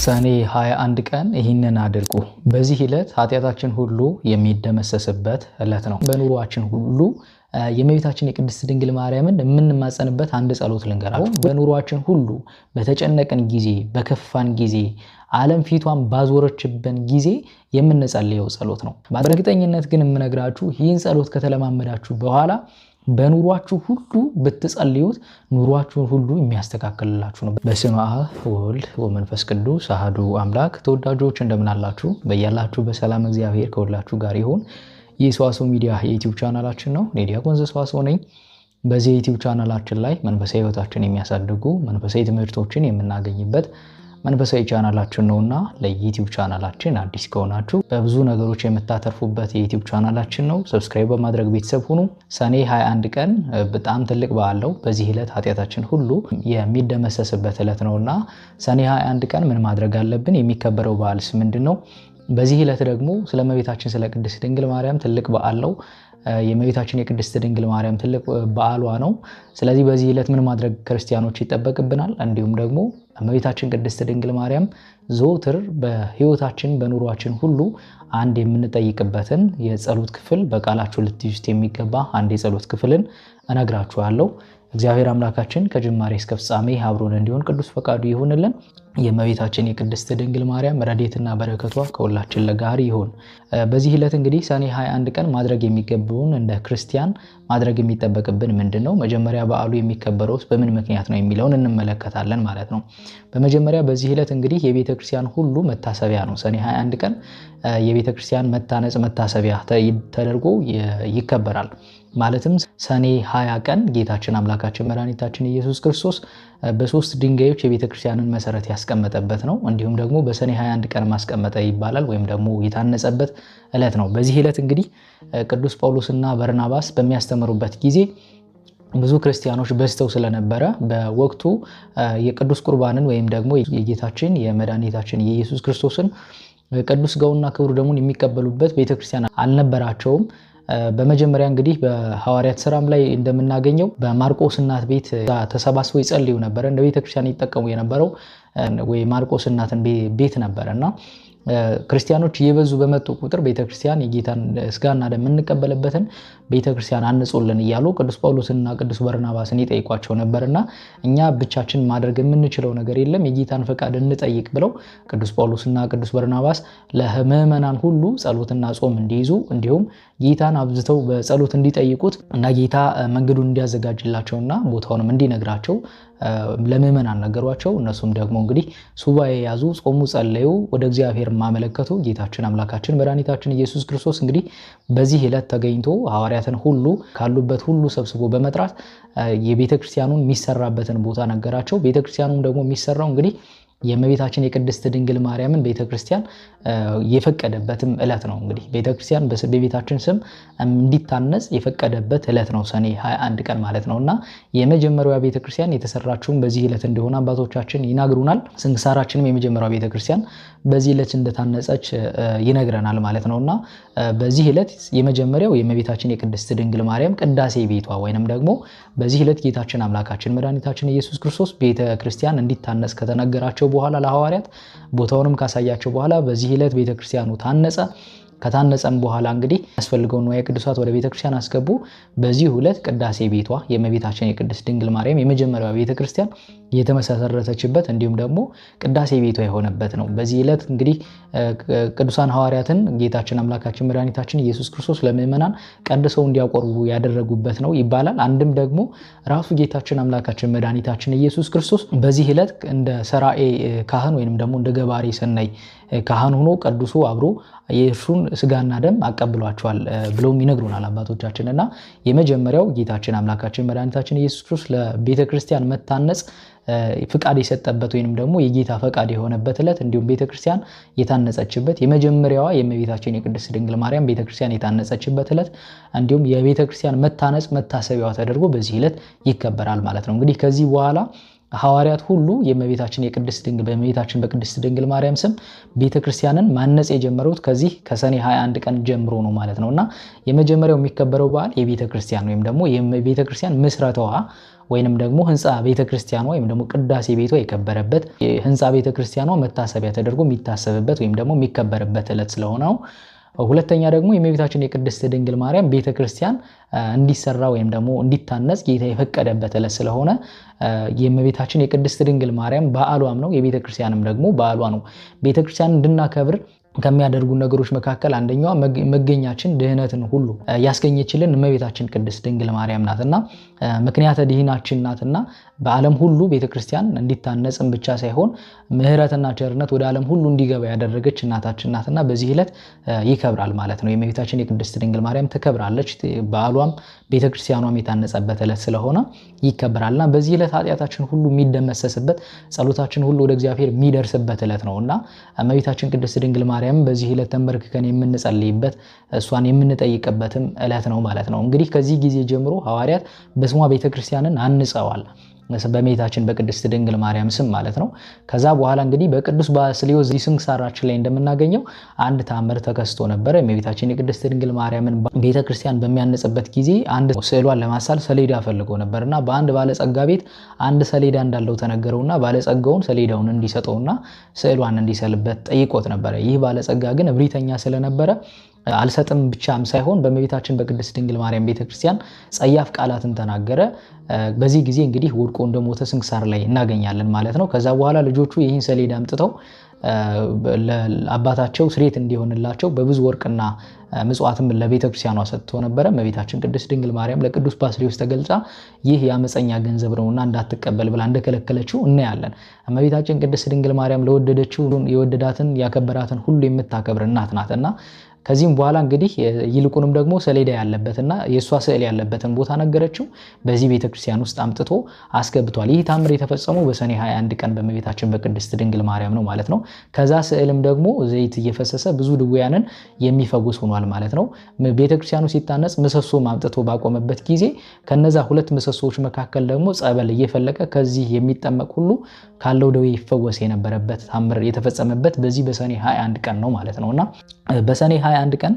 ሰኔ 21 ቀን ይህንን አድርጉ። በዚህ ዕለት ኃጢአታችን ሁሉ የሚደመሰስበት ዕለት ነው። በኑሯችን ሁሉ የእመቤታችን የቅድስት ድንግል ማርያምን የምንማጸንበት አንድ ጸሎት ልንገራችሁ። በኑሯችን ሁሉ በተጨነቅን ጊዜ፣ በከፋን ጊዜ፣ ዓለም ፊቷን ባዞረችብን ጊዜ የምንጸልየው ጸሎት ነው። በእርግጠኝነት ግን የምነግራችሁ ይህን ጸሎት ከተለማመዳችሁ በኋላ በኑሯችሁ ሁሉ ብትጸልዩት ኑሯችሁን ሁሉ የሚያስተካክልላችሁ ነው። በስመ አብ ወወልድ ወመንፈስ ቅዱስ አሐዱ አምላክ። ተወዳጆች እንደምን አላችሁ? በያላችሁ በሰላም እግዚአብሔር ከሁላችሁ ጋር ይሁን። ይህ ሰዋስው ሚዲያ የዩቲዩብ ቻናላችን ነው። እኔ ዲያቆን ዘሰዋስው ነኝ። በዚህ የዩቲዩብ ቻናላችን ላይ መንፈሳዊ ሕይወታችን የሚያሳድጉ መንፈሳዊ ትምህርቶችን የምናገኝበት መንፈሳዊ ቻናላችን ነውና ለዩቲዩብ ቻናላችን አዲስ ከሆናችሁ በብዙ ነገሮች የምታተርፉበት የዩቲዩብ ቻናላችን ነው። Subscribe በማድረግ ቤተሰብ ሁኑ። ሰኔ 21 ቀን በጣም ትልቅ በዓል ነው። በዚህ ዕለት ኃጢአታችን ሁሉ የሚደመሰስበት ዕለት ነውና ሰኔ 21 ቀን ምን ማድረግ አለብን? የሚከበረው በዓልስ ምንድን ነው? በዚህ ዕለት ደግሞ ስለ እመቤታችን ስለ ቅድስት ድንግል ማርያም ትልቅ በዓል ነው። የእመቤታችን የቅድስት ድንግል ማርያም ትልቅ በዓሏ ነው። ስለዚህ በዚህ ዕለት ምን ማድረግ ክርስቲያኖች ይጠበቅብናል? እንዲሁም ደግሞ እመቤታችን ቅድስት ድንግል ማርያም ዘወትር በሕይወታችን በኑሯችን ሁሉ አንድ የምንጠይቅበትን የጸሎት ክፍል በቃላችሁ ልትይዙት የሚገባ አንድ የጸሎት ክፍልን እነግራችኋለሁ። እግዚአብሔር አምላካችን ከጅማሬ እስከ ፍጻሜ አብሮን እንዲሆን ቅዱስ ፈቃዱ ይሁንልን። የእመቤታችን የቅድስት ድንግል ማርያም ረድኤትና በረከቷ ከሁላችን ጋር ይሁን። በዚህ ዕለት እንግዲህ ሰኔ 21 ቀን ማድረግ የሚገባውን እንደ ክርስቲያን ማድረግ የሚጠበቅብን ምንድን ነው? መጀመሪያ በዓሉ የሚከበረው በምን ምክንያት ነው የሚለውን እንመለከታለን ማለት ነው። በመጀመሪያ በዚህ ዕለት እንግዲህ የቤተ ክርስቲያን ሁሉ መታሰቢያ ነው። ሰኔ 21 ቀን የቤተ ክርስቲያን መታነጽ መታሰቢያ ተደርጎ ይከበራል። ማለትም ሰኔ 20 ቀን ጌታችን አምላካችን መድኃኒታችን ኢየሱስ ክርስቶስ በሶስት ድንጋዮች የቤተ ክርስቲያንን መሰረት ያስቀመጠበት ነው። እንዲሁም ደግሞ በሰኔ 21 ቀን ማስቀመጠ ይባላል ወይም ደግሞ የታነጸበት ዕለት ነው። በዚህ ዕለት እንግዲህ ቅዱስ ጳውሎስና በርናባስ በሚያስተምሩበት ጊዜ ብዙ ክርስቲያኖች በዝተው ስለነበረ በወቅቱ የቅዱስ ቁርባንን ወይም ደግሞ የጌታችን የመድኃኒታችን የኢየሱስ ክርስቶስን ቅዱስ ሥጋውንና ክቡር ደሙን የሚቀበሉበት ቤተክርስቲያን አልነበራቸውም። በመጀመሪያ እንግዲህ በሐዋርያት ስራም ላይ እንደምናገኘው በማርቆስ እናት ቤት ተሰባስበው ይጸልዩ ነበረ። እንደ ቤተክርስቲያን ይጠቀሙ የነበረው ወይ ማርቆስ እናትን ቤት ነበረ እና ክርስቲያኖች እየበዙ በመጡ ቁጥር ቤተክርስቲያን የጌታን ሥጋና ደም የምንቀበልበትን ቤተክርስቲያን አንጹልን እያሉ ቅዱስ ጳውሎስንና ቅዱስ በርናባስን ይጠይቋቸው ነበርና እኛ ብቻችን ማድረግ የምንችለው ነገር የለም፣ የጌታን ፈቃድ እንጠይቅ ብለው ቅዱስ ጳውሎስና ቅዱስ በርናባስ ለምዕመናን ሁሉ ጸሎትና ጾም እንዲይዙ እንዲሁም ጌታን አብዝተው በጸሎት እንዲጠይቁት እና ጌታ መንገዱን እንዲያዘጋጅላቸውና ቦታውንም እንዲነግራቸው ለምዕመናን ነገሯቸው። እነሱም ደግሞ እንግዲህ ሱባኤ ያዙ፣ ጾሙ፣ ጸለዩ፣ ወደ እግዚአብሔር ማመለከቱ። ጌታችን አምላካችን መድኃኒታችን ኢየሱስ ክርስቶስ እንግዲህ በዚህ ዕለት ተገኝቶ ሐዋርያትን ሁሉ ካሉበት ሁሉ ሰብስቦ በመጥራት የቤተክርስቲያኑን የሚሰራበትን ቦታ ነገራቸው። ቤተክርስቲያኑም ደግሞ የሚሰራው እንግዲህ የእመቤታችን የቅድስት ድንግል ማርያምን ቤተክርስቲያን የፈቀደበትም ዕለት ነው። እንግዲህ ቤተክርስቲያን በቤታችን ስም እንዲታነጽ የፈቀደበት ዕለት ነው፣ ሰኔ 21 ቀን ማለት ነው። እና የመጀመሪያዋ ቤተክርስቲያን የተሰራችውን በዚህ ዕለት እንደሆነ አባቶቻችን ይናግሩናል። ስንክሳራችንም የመጀመሪያዋ ቤተክርስቲያን በዚህ ዕለት እንደታነጸች ይነግረናል ማለት ነው። እና በዚህ ዕለት የመጀመሪያው የእመቤታችን የቅድስት ድንግል ማርያም ቅዳሴ ቤቷ ወይንም ደግሞ በዚህ ዕለት ጌታችን አምላካችን መድኃኒታችን ኢየሱስ ክርስቶስ ቤተክርስቲያን እንዲታነጽ ከተነገራቸው በኋላ ለሐዋርያት ቦታውንም ካሳያቸው በኋላ በዚህ ዕለት ቤተክርስቲያኑ ታነጸ። ከታነጸም በኋላ እንግዲህ ያስፈልገውን ንዋየ ቅዱሳት ወደ ቤተክርስቲያን አስገቡ። በዚህ ዕለት ቅዳሴ ቤቷ የእመቤታችን የቅድስት ድንግል ማርያም የመጀመሪያዋ ቤተክርስቲያን የተመሰረተችበት እንዲሁም ደግሞ ቅዳሴ ቤቷ የሆነበት ነው። በዚህ ዕለት እንግዲህ ቅዱሳን ሐዋርያትን ጌታችን አምላካችን መድኃኒታችን ኢየሱስ ክርስቶስ ለምዕመናን ቀድሰው እንዲያቆርቡ ያደረጉበት ነው ይባላል። አንድም ደግሞ ራሱ ጌታችን አምላካችን መድኃኒታችን ኢየሱስ ክርስቶስ በዚህ ዕለት እንደ ሰራኤ ካህን ወይንም ደግሞ እንደ ገባሬ ሰናይ ካህን ሆኖ ቀድሶ አብሮ የእርሱን ሥጋና ደም አቀብሏቸዋል ብለውም ይነግሩናል አባቶቻችን። እና የመጀመሪያው ጌታችን አምላካችን መድኃኒታችን ኢየሱስ ክርስቶስ ለቤተክርስቲያን መታነጽ ፍቃድ የሰጠበት ወይንም ደግሞ የጌታ ፈቃድ የሆነበት ዕለት እንዲሁም ቤተክርስቲያን የታነጸችበት የመጀመሪያዋ የእመቤታችን የቅድስት ድንግል ማርያም ቤተክርስቲያን የታነጸችበት ዕለት እንዲሁም የቤተክርስቲያን መታነጽ መታሰቢያዋ ተደርጎ በዚህ ዕለት ይከበራል ማለት ነው። እንግዲህ ከዚህ በኋላ ሐዋርያት ሁሉ የእመቤታችን የቅድስት ድንግል በእመቤታችን በቅድስት ድንግል ማርያም ስም ቤተክርስቲያንን ማነጽ የጀመሩት ከዚህ ከሰኔ 21 ቀን ጀምሮ ነው ማለት ነውና የመጀመሪያው የሚከበረው በዓል የቤተክርስቲያን ወይም ደግሞ የቤተክርስቲያን ምስረታዋ ወይንም ደግሞ ህንፃ ቤተክርስቲያኗ ወይም ደግሞ ቅዳሴ ቤቷ የከበረበት፣ ህንፃ ቤተክርስቲያኗ መታሰቢያ ተደርጎ የሚታሰብበት ወይም ደግሞ የሚከበርበት ዕለት ስለሆነ ነው። ሁለተኛ ደግሞ የእመቤታችን የቅድስት ድንግል ማርያም ቤተክርስቲያን እንዲሰራ ወይም ደግሞ እንዲታነጽ ጌታ የፈቀደበት ዕለት ስለሆነ የእመቤታችን የቅድስት ድንግል ማርያም በዓሏም ነው። የቤተክርስቲያንም ደግሞ በዓሏ ነው። ቤተክርስቲያን እንድናከብር ከሚያደርጉ ነገሮች መካከል አንደኛዋ መገኛችን ድህነትን ሁሉ ያስገኘችልን እመቤታችን ቅድስት ድንግል ማርያም ናትና፣ ምክንያተ ድህናችን ናትና፣ በዓለም ሁሉ ቤተክርስቲያን እንዲታነጽም ብቻ ሳይሆን ምሕረትና ቸርነት ወደ ዓለም ሁሉ እንዲገባ ያደረገች እናታችን ናትና በዚህ ዕለት ይከብራል ማለት ነው። የእመቤታችን የቅድስት ድንግል ማርያም ትከብራለች። በዓሏም ቤተክርስቲያኗም የታነጸበት ዕለት ስለሆነ ይከበራልና በዚህ ዕለት ኃጢአታችን ሁሉ የሚደመሰስበት፣ ጸሎታችን ሁሉ ወደ እግዚአብሔር የሚደርስበት ዕለት ነውና እመቤታችን ቅድስት ድንግል ማርያም በዚህ ዕለት ተንበርክከን የምንጸልይበት፣ እሷን የምንጠይቅበትም ዕለት ነው ማለት ነው። እንግዲህ ከዚህ ጊዜ ጀምሮ ሐዋርያት በስሟ ቤተክርስቲያንን አንጸዋል። በእመቤታችን በቅድስት ድንግል ማርያም ስም ማለት ነው። ከዛ በኋላ እንግዲህ በቅዱስ ባስልዮስ ስንክሳራችን ላይ እንደምናገኘው አንድ ታምር ተከስቶ ነበረ። የእመቤታችን የቅድስት ድንግል ማርያምን ቤተክርስቲያን በሚያነጽበት ጊዜ አንድ ስዕሏን ለማሳል ሰሌዳ ፈልጎ ነበርና በአንድ ባለጸጋ ቤት አንድ ሰሌዳ እንዳለው ተነገረውና ባለጸጋውን ሰሌዳውን እንዲሰጠውና ስዕሏን እንዲሰልበት ጠይቆት ነበረ። ይህ ባለጸጋ ግን እብሪተኛ ስለነበረ አልሰጥም ብቻም ሳይሆን በእመቤታችን በቅድስት ድንግል ማርያም ቤተክርስቲያን ጸያፍ ቃላትን ተናገረ። በዚህ ጊዜ እንግዲህ ወድቆ እንደሞተ ስንክሳር ላይ እናገኛለን ማለት ነው። ከዛ በኋላ ልጆቹ ይህን ሰሌዳ አምጥተው ለአባታቸው ስርየት እንዲሆንላቸው በብዙ ወርቅና ምጽዋትም ለቤተክርስቲያኗ ሰጥቶ ነበረ። እመቤታችን ቅድስት ድንግል ማርያም ለቅዱስ ባስልዮስ ተገልጻ ይህ የአመፀኛ ገንዘብ ነውና እንዳትቀበል ብላ እንደከለከለችው እናያለን። እመቤታችን ቅድስት ድንግል ማርያም ለወደደችው የወደዳትን ያከበራትን ሁሉ የምታከብር እናት ናትና ከዚህም በኋላ እንግዲህ ይልቁንም ደግሞ ሰሌዳ ያለበትና የእሷ ስዕል ያለበትን ቦታ ነገረችው። በዚህ ቤተክርስቲያን ውስጥ አምጥቶ አስገብቷል። ይህ ታምር የተፈጸመው በሰኔ 21 ቀን በእመቤታችን በቅድስት ድንግል ማርያም ነው ማለት ነው። ከዛ ስዕልም ደግሞ ዘይት እየፈሰሰ ብዙ ድውያንን የሚፈውስ ሆኗል ማለት ነው። ቤተክርስቲያኑ ሲታነጽ ምሰሶ አምጥቶ ባቆመበት ጊዜ ከነዛ ሁለት ምሰሶዎች መካከል ደግሞ ጸበል እየፈለቀ ከዚህ የሚጠመቅ ሁሉ ካለው ደዌ ይፈወስ የነበረበት ታምር የተፈጸመበት በዚህ በሰኔ 21 ቀን ነው ማለት ነውና በሰኔ 21 ቀን